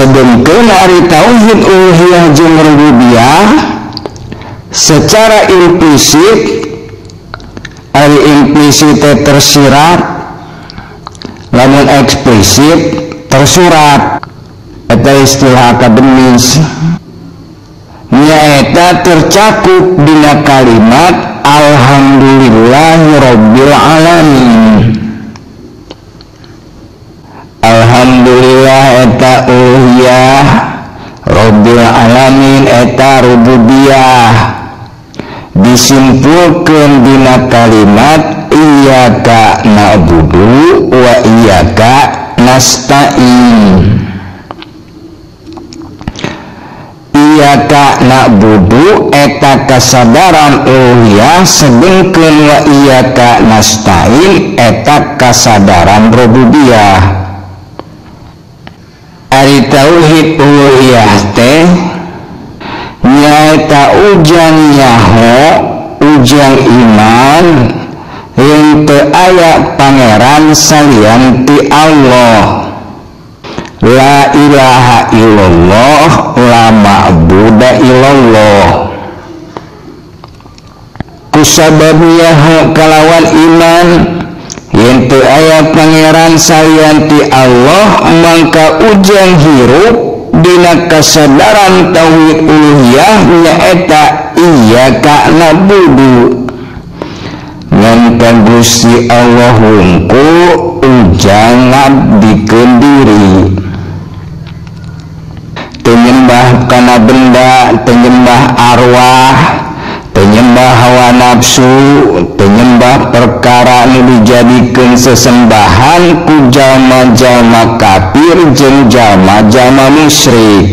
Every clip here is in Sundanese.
Sedengkeun ari tauhid uluhiyah jeung rububiyah secara implisit, ari implisit tersirat, lamun eksplisit tersurat. Eta istilah akademis. Nyaeta tercakup dina kalimat alhamdulillahirabbil alamin. Alhamdulillah eta uluhiyah, rabbil alamin eta rububiyah. Disimpulkeun dina kalimat iyyaka na'budu wa iyyaka nasta'in. Iyyaka na'budu eta kasadaran uluhiyah, sedengkeun wa iyyaka nasta'in eta kasadaran rububiyah. Ari tauhid uluhiyah teh nyaeta ujang nyaho, ujang iman yang teu aya pangeran salian ti Allah. La ilaha illallah, la ma'buda illallah. Kusabab nyaho kalawan iman yen teu aya pangeran salian ti Allah, mangka ujang hirup dina kasadaran tauhid uluhiyah nyaeta iyyaka na'budu. Ngan ka Gusti Allah hungkul ujang ngabdikeun diri. Teu nyembah kana benda, teu nyembah arwah, teu nyembah hawa nafsu, teu nyembah perkara nu dijadikeun sesembahan ku jalma-jalma kafir jeung jalma-jalma musyrik.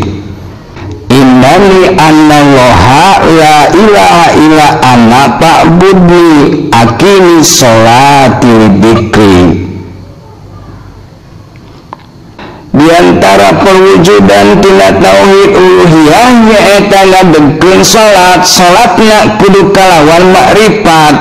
Innani annallaha la ilaha illa ana fa'budni aqimi sholati lidzikri. Di antara perwujudan tina tauhid uluhiyah nyaeta ngadegkeun salat, salatna kudu kalawan makrifat,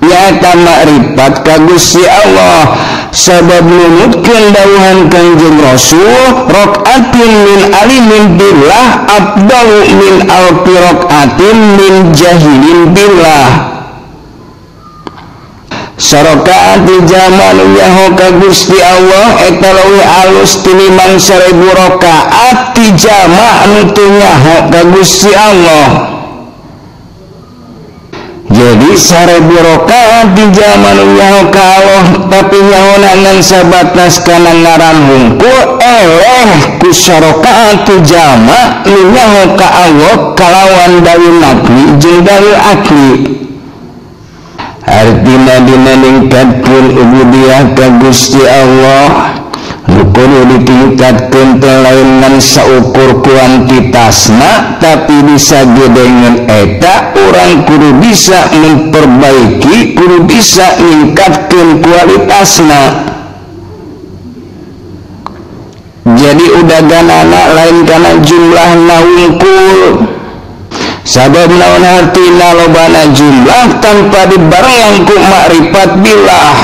nyaeta makrifat ka Gusti Allah. Sabab nunutkeun dawuhan Kangjeng Rasul, rakaatun min alimin billah afdalu min alfi rakaatin min jahilin billah. Sarakaat di zaman nyaho ka Gusti Allah eta leuwih alus tinimbang 1000 rakaat ti jama anu teu nyaho ka Gusti Allah. Jadi 1000 rakaat di zaman nyaho ka Allah tapi nyahona ngan sabatas kana ngaran hungkul, eleh ku sarakaat ti jama nu nyaho ka Allah kalawan dalil naqli jeung dalil akli. Artina dina ningkatkeun ubudiyah ka Gusti Allah nu kudu ditingkatkeun teh lain ngan saukur kuantitasna, tapi bisa gedengeun eta urang kudu bisa memperbaiki, kudu bisa ningkatkeun kualitasna. Jadi udaganana lain kana jumlahna wungkul. Sabab naon hartina lobana jumlah tanpa dibarengan ku makrifat billah.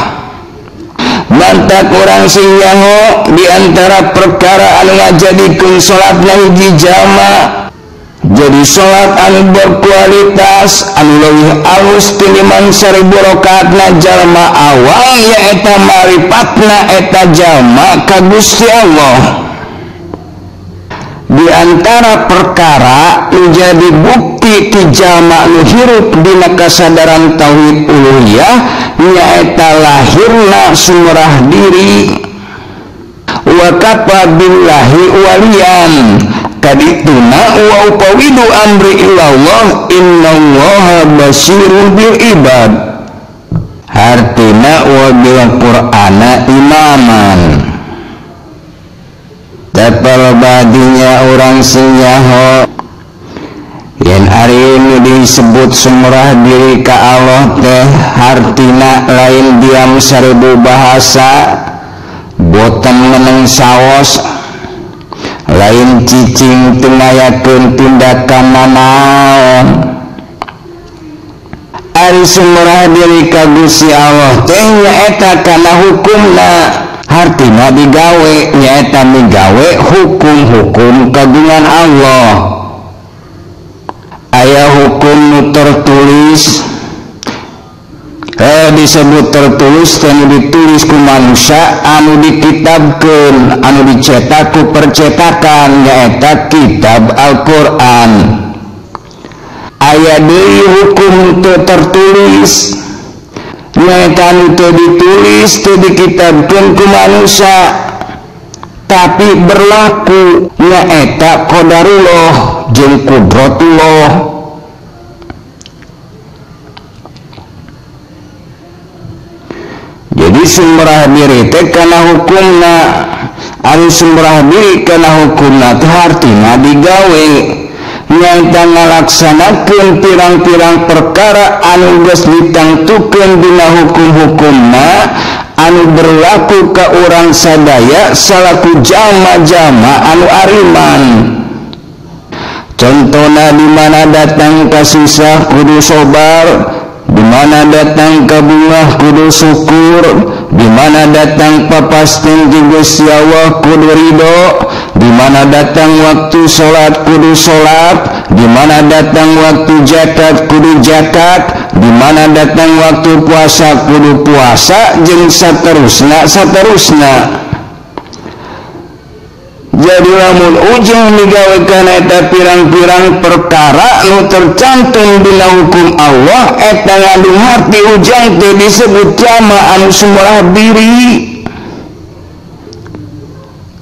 Mantak urang sing nyaho di antara perkara anu ngajadikeun salatna hiji jalma jadi salat anu berkualitas anu leuwih alus tinimbang 1000 rakaatna jalma awal, nyaeta makrifatna eta jalma ka Gusti Allah. Di antara perkara menjadi bukti ti jalma nu hirup dina kasadaran tauhid uluhiyah nyaeta lahirna sumrah diri. Wa kafa billahi waliyan kadituna wa upawidu amri ilallah innallaha basirun bil ibad. Hartina wa bil qur'ana imaman. Tepel badinya orang sing nyaho yen ari nu disebut sumrah diri ka Allah teh hartina lain diam 1000 bahasa, boten meneng saos, lain cicing teu ngayakeun tindakan nanaon. Ari sumrah diri ka Gusti Allah teh nyaeta kana hukumna. Hartina digawe nyaeta migawe hukum-hukum kagungan Allah. Aya hukum nu tertulis, disebut tertulis dan ditulis ku manusia anu dikitabkeun, anu dicetak ku percetakan nyaeta kitab Al-Qur'an. Aya deui hukum teu tertulis nyaeta anu teu ditulis teu dikitabkeun ku manusia tapi berlaku nyaeta qadarullah jeung qudratullah. Jadi sumrah diri teh kana hukumna, anu sumrah diri kana hukumna teh hartina digawe nyaeta ngalaksanakeun pirang-pirang perkara anu geus ditangtukeun dina hukum-hukumna anu berlaku ka urang sadaya salaku jalma-jalma anu ariman. Contohna di mana datang ka susah kudu sabar, di mana datang ka bungah kudu syukur, di mana datang papasten ti Gusti Allah kudu ridho, di mana datang waktu salat kudu salat, di mana datang waktu zakat kudu zakat, di mana datang waktu puasa kudu puasa, jeung saterusna saterusna. Jadi lamun ujung digawe kana eta pirang-pirang perkara nu tercantum dina hukum Allah eta ngandung hati ujang teh disebut jama anu sumrah diri,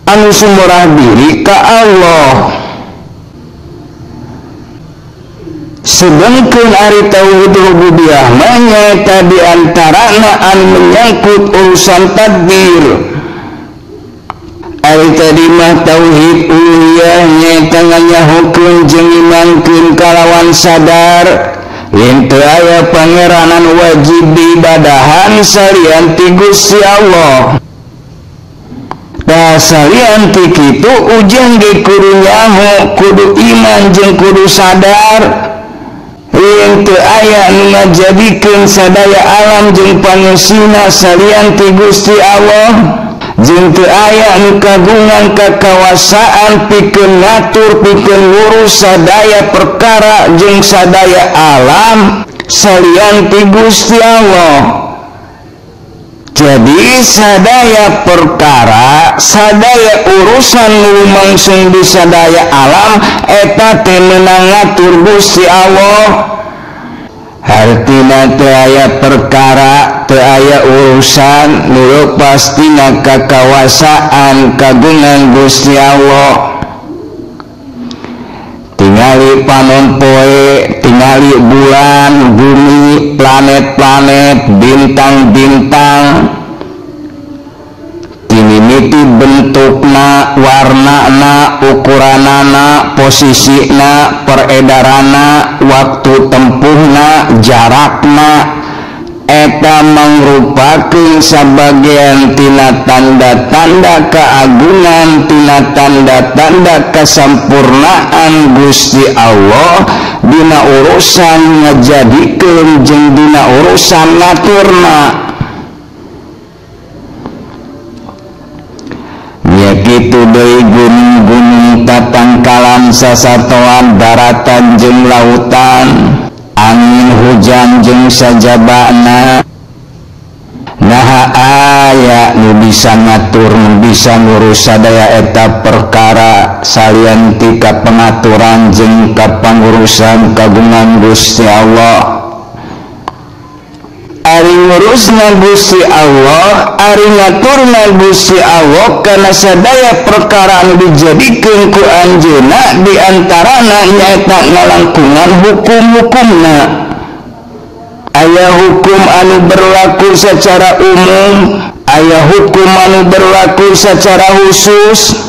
anu sumrah diri ka Allah. Sedangkan ari tauhid rububiyah mah nyaeta di antarana anu menyangkut urusan tadbir. Ari tadi mah tauhid uluhiyah nyaeta nganyahukeun jeung imankeun kalawan sadar yen teu aya pangeranan wajib diibadahan salian ti Gusti Allah. Tah salian ti kitu ujang ge kudu nyaho, kudu iman jeung kudu sadar yen teu aya nu ngajadikeun sadaya alam jeung pangesina salian ti Gusti Allah, jeung teu aya nu kagungan kakawasaan pikeun ngatur pikeun ngurus sadaya perkara jeung sadaya alam salian ti Gusti Allah. Jadi sadaya perkara, sadaya urusan nu lumangsung di sadaya alam eta teh meunang ngatur Gusti Allah. Hartina teu aya perkara, teu aya urusan nu pastina kakawasaan kagungan Gusti Allah. Tingali panon poe, tingali bulan, bumi, planet-planet, bintang-bintang, tinimiti bentukna, warnana, ukuranana, posisina, peredaranna, waktu tempuhna, jarakna, eta mangrupakeun sabagian tina tanda-tanda keagungan, tina tanda-tanda kesampurnaan Gusti Allah dina urusan ngajadikeun jeung dina urusan ngaturna. Nya kitu deui gunung-gunung, tatangkalan, sasatoan, daratan jeung lautan, angin hujan jeung sajabana. Naha aya nu bisa ngatur, nu bisa ngurus sadaya eta perkara salian ti ka pengaturan jeung ka pangurusan kagungan Gusti Allah. Ari ngurusna Gusti Allah, ari ngaturna Gusti Allah kana sadaya perkara anu dijadikeun ku anjeunna di antarana nyaeta ngalangkungan hukum-hukumna. Aya hukum anu berlaku secara umum, aya hukum anu berlaku secara khusus.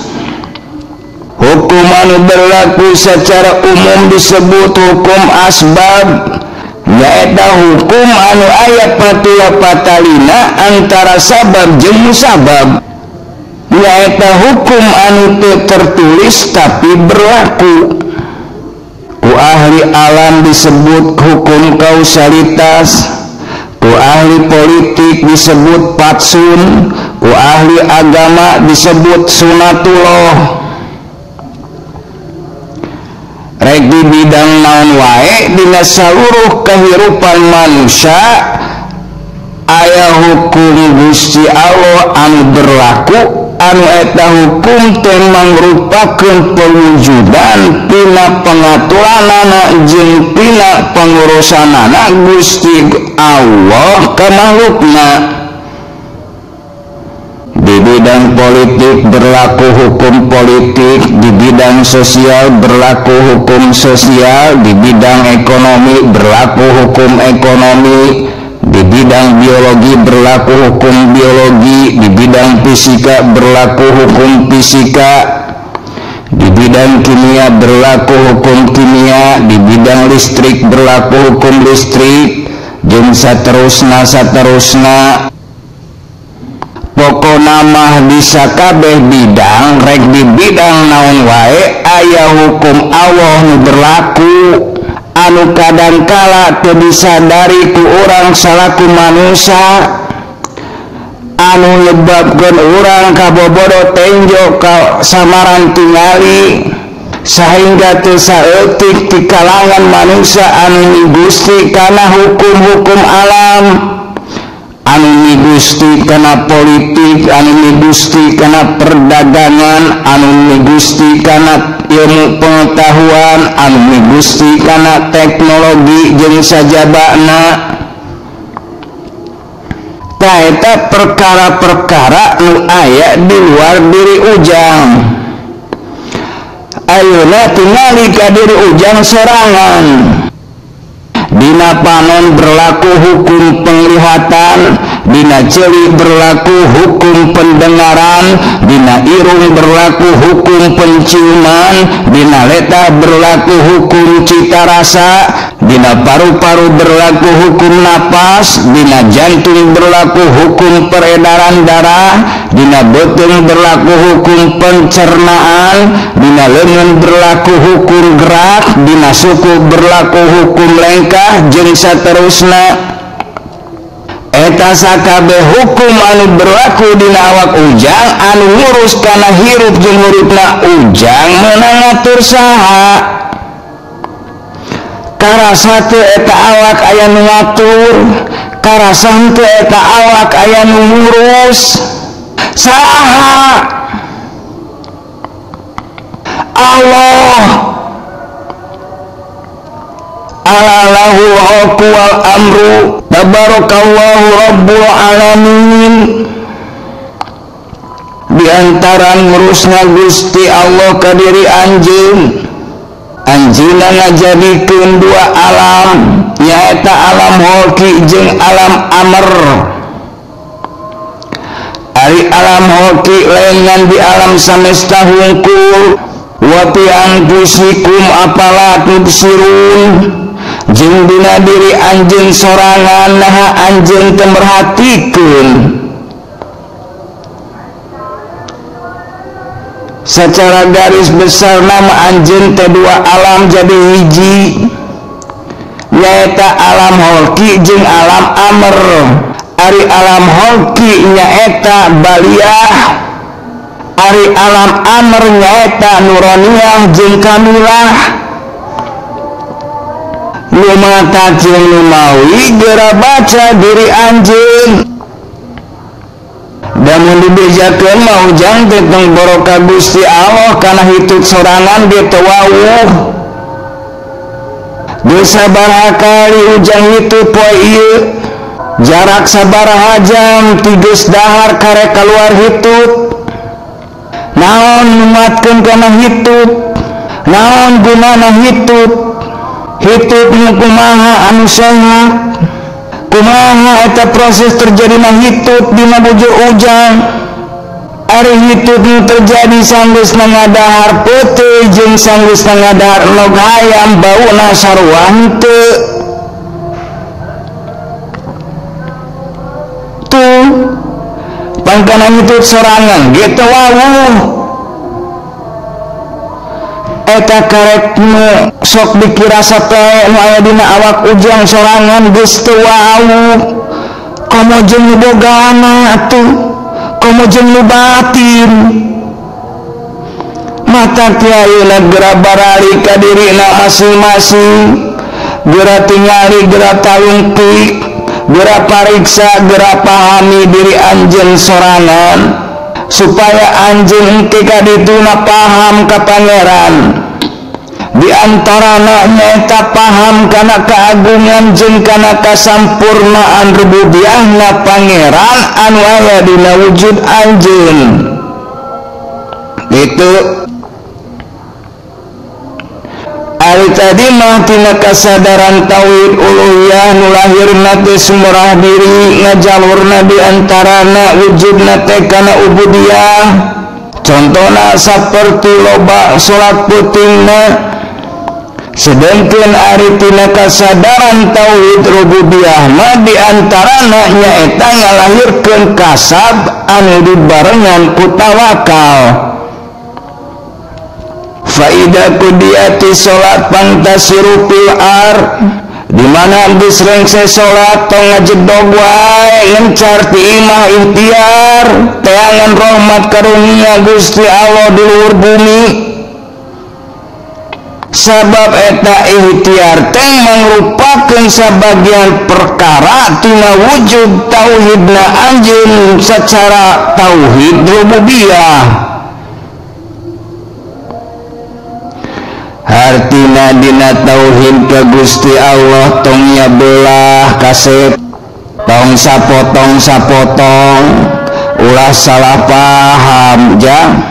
Hukum anu berlaku secara umum disebut hukum asbab, nyaeta hukum anu aya patula patalina antara sabab jeung musabab, nyaeta hukum anu teu tertulis tapi berlaku. Ku ahli alam disebut hukum kausalitas, ku ahli politik disebut patsun, ku Ku ahli agama disebut sunatullah. Rek di bidang naon wae dina saluruh kehidupan manusia aya hukum Gusti Allah anu berlaku, anu eta hukum teh mangrupakeun pewujudan tina pengaturanana jeung tina pengurusanana Gusti Allah ka makhlukna. Di bidang politik berlaku hukum politik, di bidang sosial berlaku hukum sosial, di bidang ekonomi berlaku hukum ekonomi, di bidang biologi berlaku hukum biologi, di bidang fisika berlaku hukum fisika, di bidang kimia berlaku hukum kimia, di bidang listrik berlaku hukum listrik, jeung saterusna saterusna. Pokona mah bisa kabeh bidang, rek di bidang naon wae aya hukum Allah nu berlaku, anu kadangkala teu disadari ku urang salaku manusia, anu nyebabkeun urang kabobodo tenjo ka samaran tingali sehingga teu saeutik di kalangan manusia anu migusti kana hukum-hukum alam, anu migusti kana politik, anu migusti kana perdagangan, anu migusti kana ilmu pengetahuan, anu migusti kana teknologi jeung sajabana. Tah eta perkara-perkara nu aya di luar diri ujang. Ayeuna tingali ka diri ujang sorangan. Dina panon berlaku hukum penglihatan, dina ceuli berlaku hukum pendengaran, dina irung berlaku hukum penciuman, dina letah berlaku hukum cita rasa, dina paru-paru berlaku hukum napas, dina jantung berlaku hukum peredaran darah, dina beuteung berlaku hukum pencernaan, dina leungeun berlaku hukum gerak, dina suku berlaku hukum lengkah jeung saterusna. Eta sakabeh hukum anu berlaku dina awak ujang anu ngurus kana hirup jeung huripna ujang meunang ngatur saha. Karasa teu eta awak aya nu ngatur, karasa henteu eta awak aya nu ngurus. Saha? Allah. Ala lahul khalqu wal amru, tabarakallahu rabbul alamin. Di antara ngurusna Gusti Allah ka diri anjeun, anjeunna ngajadikeun dua alam, nyaeta alam khalqi jeung alam amr. Ari alam khalqi lain ngan di alam samesta hungkul, wa fi anfusikum afala tubsirun. Jeung dina diri anjeun sorangan naha anjeun teu merhatikeun. Secara garis besar nama anjeun teh dua alam jadi hiji, nyaeta alam khalqi jeung alam amr. Ari alam khalqi nyaeta baliyah, ari alam amr nyaeta nuraniyah jeung kamilah. Nu mata jeung nu mawi geura baca diri anjeun. Damun dibejakeun mah ujang teh tong boroka Gusti Allah kana hitut sorangan ge teu wawuh. Geus sabaraha kali ujang hitut poe ieu, jarak sabaraha jam ti geus dahar karek kaluar hitut. Naon numatkeun kana hitut? Naon gunana hitut? Hitut nu kumaha anu sehat? Kumaha eta proses terjadina hitut dina bujur ujang? Ari hitut nu terjadi sanggeus ngadahar peuteuy jeung sanggeus ngadahar endog hayam bauna sarua henteu. Tuh pangkana hitut sorangan ge teu wawuh. Eta karek nu sok dikira sapoe nu aya dina awak ujang sorangan geus teu wawuh. Komo jeung nu bogana atuh, komo jeung nu batin. Mata kiayeuna geura barali ka dirina masing-masing, geura tingali, geura talungtik, geura pariksa, geura pahami diri anjeun sorangan supaya anjeun engke ka dituna paham ka Pangeran. Di antarana nyaeta paham kana keagungan jeung kana kasampurnaan rububiyahna Pangeran anu aya dina wujud anjeun. Itu ari tadi mah tina kasadaran tauhid uluhiyah nu lahirna teh sumurah diri ngajalurna di antarana wujudna teh kana ubudiyah. Contohna saperti loba salat peutingna. Sedangkan ari tina kasadaran tauhid rububiyah mah di antarana nyaeta ngalahirkeun kasab anu dibarengan ku tawakal. Faida kudiyati salat pantasiru fil ar, di mana geus rengse salat tong ngajedog wae ngencar ti imah ikhtiar teangan rahmat karunia Gusti Allah di luhur bumi. Sabab eta ikhtiar teh mangrupakeun sabagian perkara tina wujud tauhidna anjeun secara tauhid rububiyah. Hartina dina tauhid ka Gusti Allah tong nyabelah kasep, tong sapotong-sapotong, ulah salah paham jang.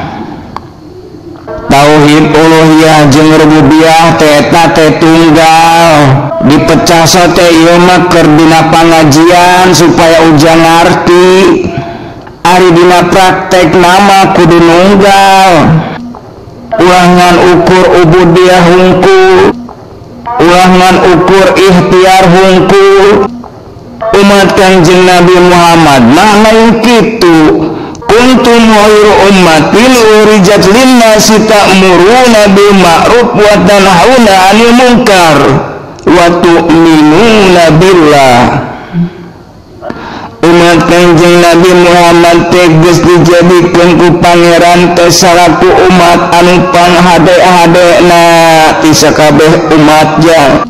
Tauhid uluhiyah jeung rububiyah teh eta teh tunggal, dipecah sote ieu mah keur dina pangajian supaya ujang ngarti. Ari dina praktek nama kudu nunggal. Ulah ngan ukur ubudiyah hungkul, ulah ngan ukur ikhtiar hungkul. Umat Kangjeng Nabi Muhammad mah lain kitu. Kuntum khairu ummatin ukhrijat linnasi ta'muruna bil ma'ruf wa tanhauna 'anil munkar wa tu'minuna billah. Umat Kangjeng Nabi Muhammad teh geus dijadikeun ku Pangeran teh salaku umat anu panghade-hadena ti sakabeh umat jang.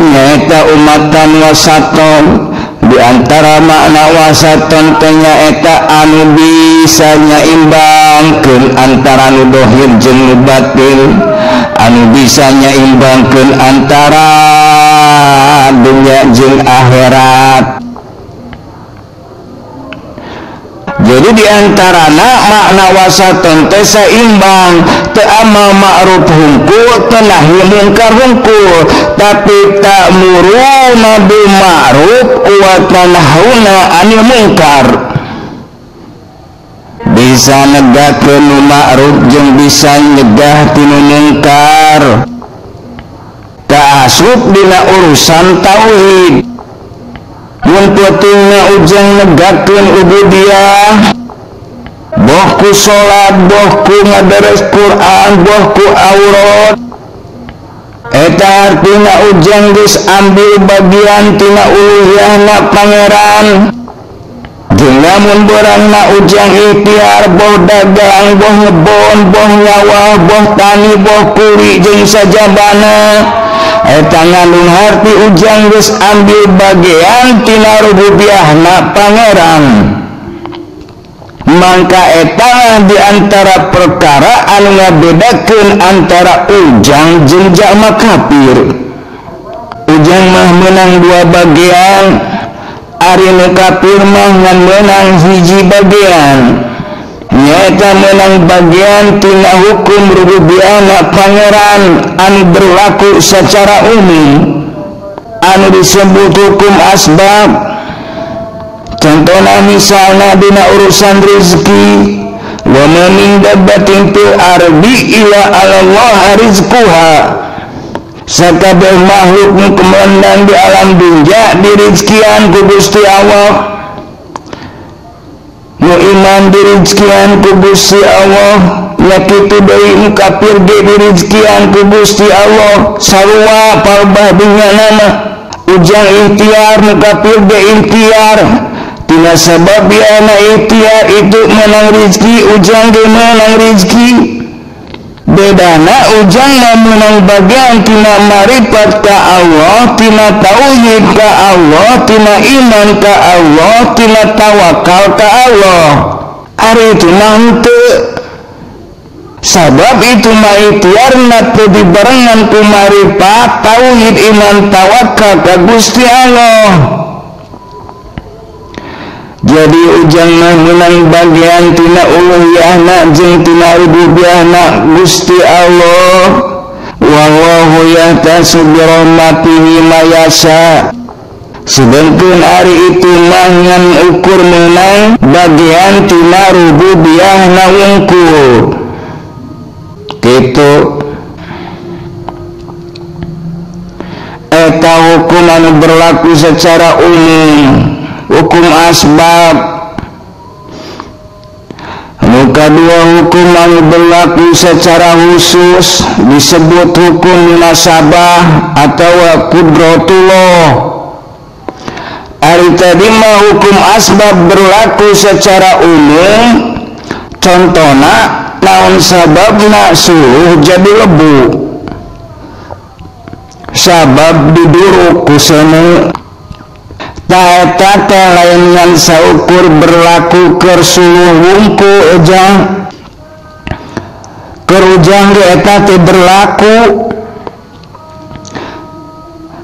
Nyaeta umatan wasaton. Di antara makna wasaton teh nyaeta anu bisa nyaimbangkeun antara nu dohir jeung nu batin, anu bisa nyaimbangkeun antara dunya jeung akhirat. Jadi diantarana makna wasaton teh seimbang, teu amal ma'ruf hungkul, teu nahi mungkar hungkul, tapi ta'muruna bil ma'ruf wa tanhauna 'anil munkar. Bisa negakeun nu ma'ruf jeung bisa nyegah tinu mungkar. Kaasup dina urusan tauhid. Mun peutingna ujang negakeun ubudiyah, boh ku salat, boh ku ngadares Quran, boh ku aurat, eta artina ujang geus ambil bagian tina uluhiyahna Pangeran. Jeung lamun beurangna ujang ikhtiar, boh dagang, boh ngebon, boh nyawah, boh tani, boh kuli jeung sajabana, eta ngandung harti ujang geus ambil bagian tina rububiyahna Pangeran. Mangka eta di antara perkara anu ngabedakeun antara ujang jeung jalma kafir. Ujang mah meunang dua bagian, ari nu kafir mah ngan meunang hiji bagian. Nyaeta menang bagian tina hukum rububiyahna Pangeran anu berlaku secara umum, anu disebut hukum asbab. Contohna misalna dina urusan rezeki, wa ma min dabbatin fil ardi illa 'ala Allah rizquha. Sakabeh makhluk nu kumandang di alam dunya dirizkian ku Gusti Allah. Nu iman dirizkian ku Gusti Allah, nya kitu deui nu kafir ge dirizkian ku Gusti Allah. Sarua palbah dinyanana. Ujang ikhtiar nu kafir ge ikhtiar, Tina sababiana ikhtiar itu menang rizki, ujang ge menang rizki. Bedana ujang mah menang bagian tina marifat ka Allah, tina tauhid ka Allah, tina iman ka Allah, tina tawakal ka Allah. Ari itu mah henteu. Sabab itu mah ikhtiarna teu dibarengan ku marifat, tauhid, iman, tawakal ka Gusti Allah. Jadi ujang mah menang bagian tina uluhiyahna jeung tina rububiyahna Gusti Allah. Wallahu yahtasu birahmatihi ma yasha. Sedengkeun ari itu mah ngan ukur menang bagian tina rububiyahna wungkul. Kitu eta hukum anu berlaku secara umum, hukum asbab. Anu kadua hukum anu berlaku secara khusus disebut hukum munasabah atau qudratullah. Ari tadi mah hukum asbab berlaku secara umum, contohna naon sababna suluh jadi lebu, sabab diduruk ku seuneu. Taeta teh lain ngan saukur berlaku keur suluh wungku ujang, keur ujang ge eta teh berlaku.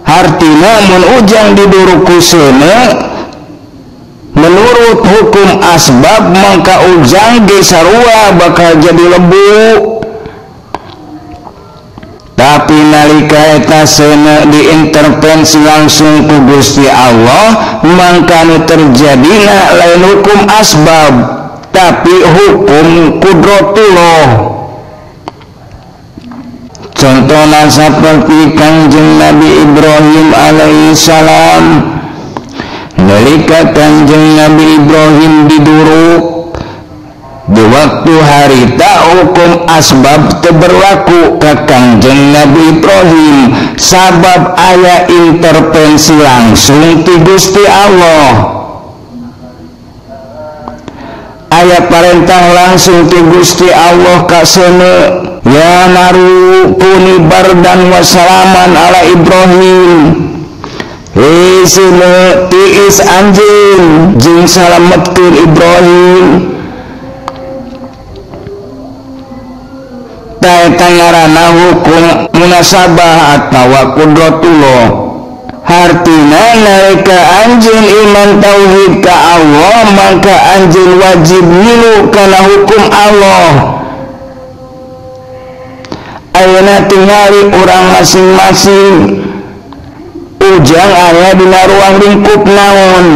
Hartina mun ujang diduruk ku seuneu menurut hukum asbab mangka ujang ge sarua bakal jadi lebu. Tapi nalika eta seuneu diintervensi langsung ku Gusti Allah, mangka nu terjadina lain hukum asbab tapi hukum qudratullah. Contohna saperti Kangjeng Nabi Ibrahim alaihi salam. Nalika Kangjeng Nabi Ibrahim diduruk di waktu harita hukum asbab teu berlaku ka Kangjeng Nabi Ibrahim sabab aya intervensi langsung ti Gusti Allah. Aya parentah langsung ti Gusti Allah ka seuneu, ya naru kuni bardan wa salaman ala Ibrahim. Hei seuneu tiis anjeun jeung salametkeun Ibrahim. Eta ngaranna hukum munasabah atawa qudratullah. Hartina nalika anjeun iman tauhid ka Allah maka anjeun wajib ngilu kana hukum Allah. Ayeuna tingali urang masing-masing ujang aya dina ruang lingkup naon.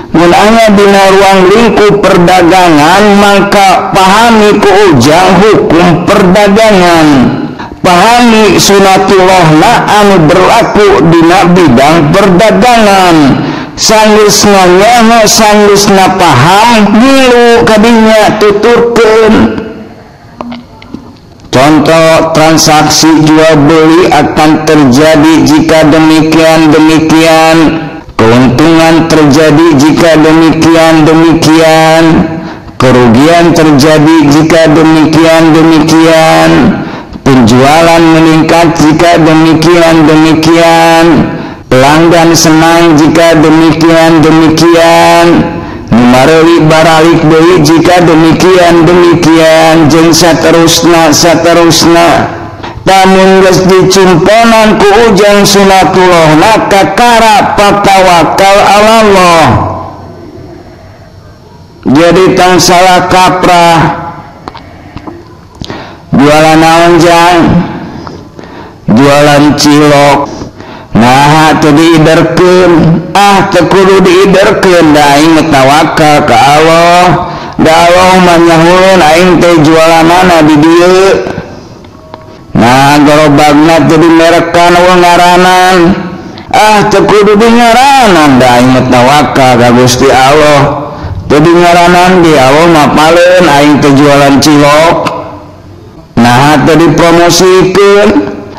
Mun aya dina ruang lingkup perdagangan maka pahami ku ujang hukum perdagangan, pahami sunatullahna anu berlaku dina bidang perdagangan. Sanggeusna nyaho, sanggeusna paham, ngilu kadinya tuturkeun. Contoh transaksi jual beli akan terjadi jika demikian demikian, keuntungan terjadi jika demikian demikian, kerugian terjadi jika demikian demikian, penjualan meningkat jika demikian demikian, pelanggan senang jika demikian demikian, numareuli baralik deui jika demikian demikian, jeung saterusna saterusna. Lamun geus dicumponan ku ujang sunatullahna kakara patawakal ala Allah. Jadi tong salah kaprah. Jualan naon jang? Jualan cilok. Nah teu diiderkeun, ah teu kudu diiderkeun, da aing tawakal ka Allah. Da Allah mah nyahueun aing teh jualanana di dieu. Nah gerobakna teu dimerekan eueuh ngaranan, ah teu kudu dingaranan, da aing tawakal ka Gusti Allah. Teu dingaranan di Allah mah paleun aing teh jualan cilok. Nah teu dipromosikeun,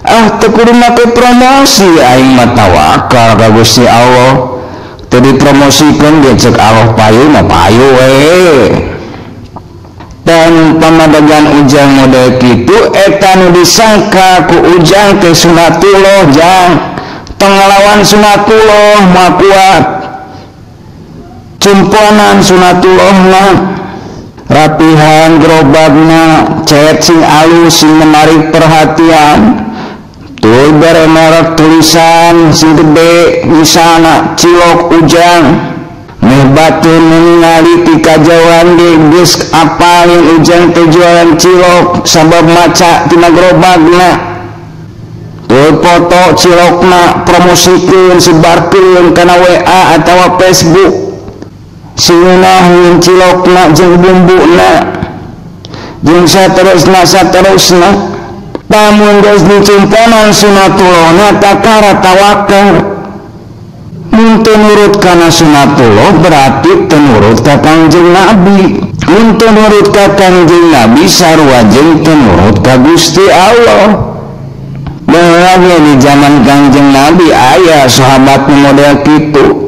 ah teu kudu make promosi, aing mah tawakal ka Gusti Allah. Teu dipromosikeun ge ceuk Allah payu mah payu we. Dan pamadegan Ujang model kitu eta nu disangka ku Ujang teh sunatullah jang. Tong ngalawan sunatullah mah kuat. Cumponan sunatullahna, rapihan gerobakna, cet sing alus sing menarik perhatian. Tuh bere merek tulisan sing gede misalna cilok Ujang. Meh batur ningali ti kajauhan ge geus apalin Ujang teh jualan cilok sabab maca tina gerobakna. Tuh foto cilokna promosikeun sebarkeun kana WA atawa Facebook. Singunahin cilokna jeung bumbuna jeung saterusna saterusna. Lamun geus dicumponan sunatullahna takara tawakal. Mun teu nurut kana sunatullah berarti teu nurut ka Kangjeng Nabi. Mun teu nurut ka Kangjeng Nabi sarua jeung teu nurut ka Gusti Allah. Baheula di zaman Kangjeng Nabi aya sahabat model kitu.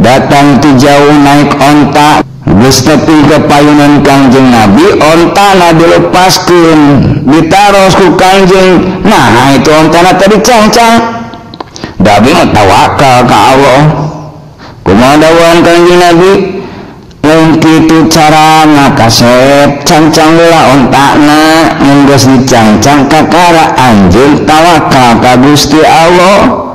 Datang ti jauh naik onta, geus tepi ka payunan Kangjeng Nabi, ontana dilepaskeun, ditaros ku Kangjeng. Nah, itu ontana tadi cangcang. Nabi mah tawakal ka Allah. Kumaha dawuhan Kangjeng Nabi? Lamun kitu carana kasep cangcang heula ontana, mun geus dicangcang kakara anjeun tawakal ka Gusti Allah.